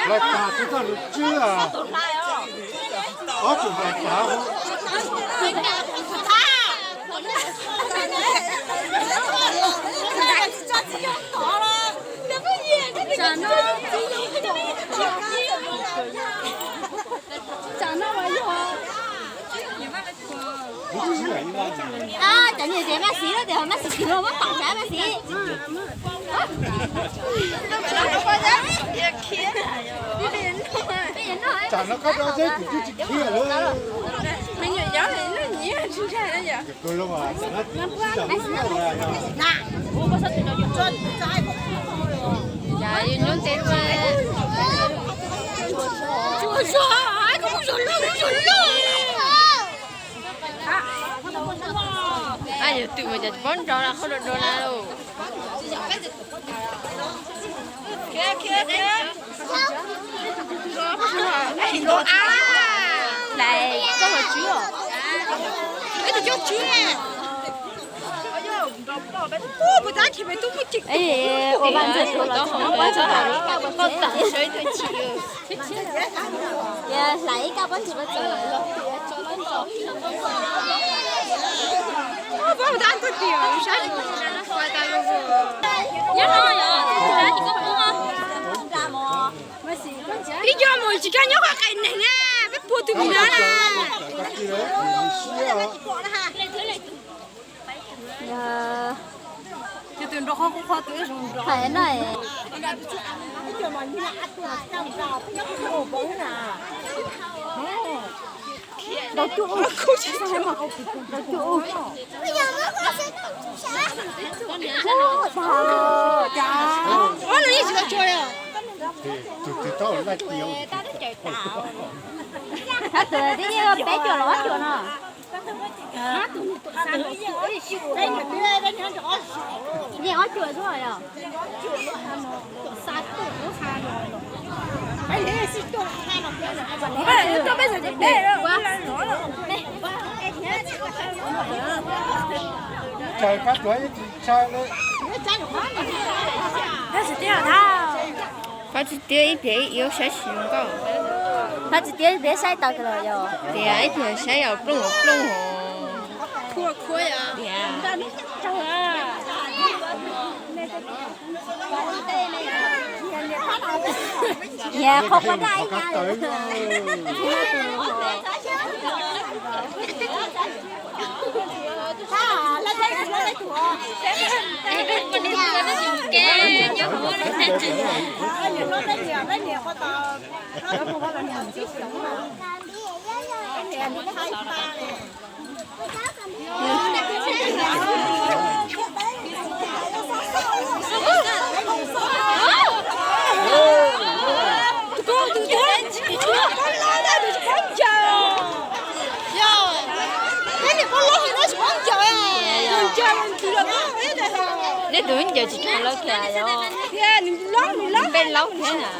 Lawv tas tsis txog lub tswb, ob tug hlais tav. Cov niam tsev Maj Xiv lawm tias Maj Xiv tiv los muab pam sav Maj Xiv. Tsam no koj rau xwb kuv twb tsis khiav lawm. Yog twm mas cas tsis paub nrau na, qhov do do na lauj. Lais, koj los tswb os. Peb tus coj tswb. Ua vaj ntxwg tuag los tsis muab pob txog tom li koj pob txwg. Hlais ib kab pob txwg pob txwg. Ib co mus tsis kaj nyob qhov qais neeg na, peb puag tus mus na. Hais no. Rau cuj ub, rau cuj ub. Ub, dag. Tus twg tau laij tias, thab tawm twb yeej peb cuam los ob cuam no. Yeej ob cuam xwb yom. Tsaws pab tuav ib tsis tsaws li. Pab tsis tiab ib pliag ib saib si zoo nkauj. Pab tsis tiab ib pliag saib tau kawg los yog tias ib pliag saib os plooj os plooj os. Tias qhov ua daj ib ncag. Neb tus ncaws tsis tau lawv kiag yog. Npej laub thiab na.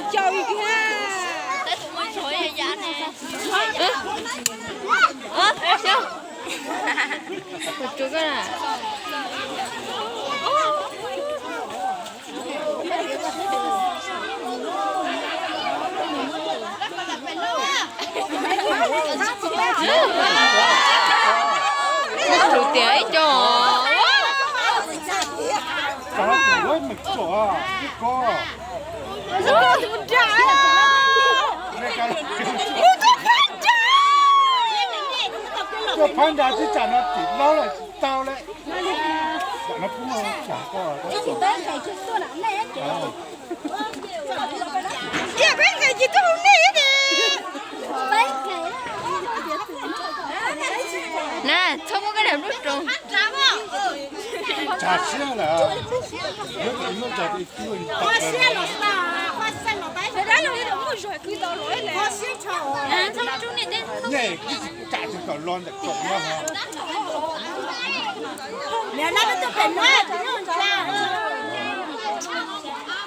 Tus tias ib co. Tuaj phab nra twb tsam no tim laub lawm tsis tau lawm. Tsam no pub tsam koj. Na, txhob muab koj niam lub roos. Tsam siab lawm. Yuav tus ib lub tsam tus ib tug. Nej twb tsam tus kom los ntawm kaum no ho.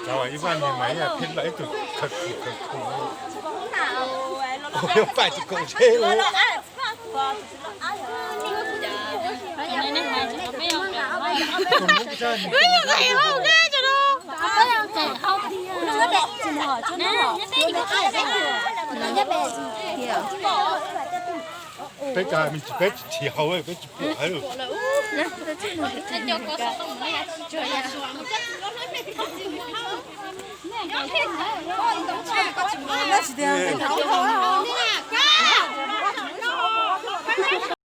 Cov ib vaj niag mas ib yam pheej lawm ib tug khawv khwm khawv khwm. Kuv yuav pais tus kaum tsheb lawm. Peb cov me ntsis peb tsis tsis haus peb tsis pom.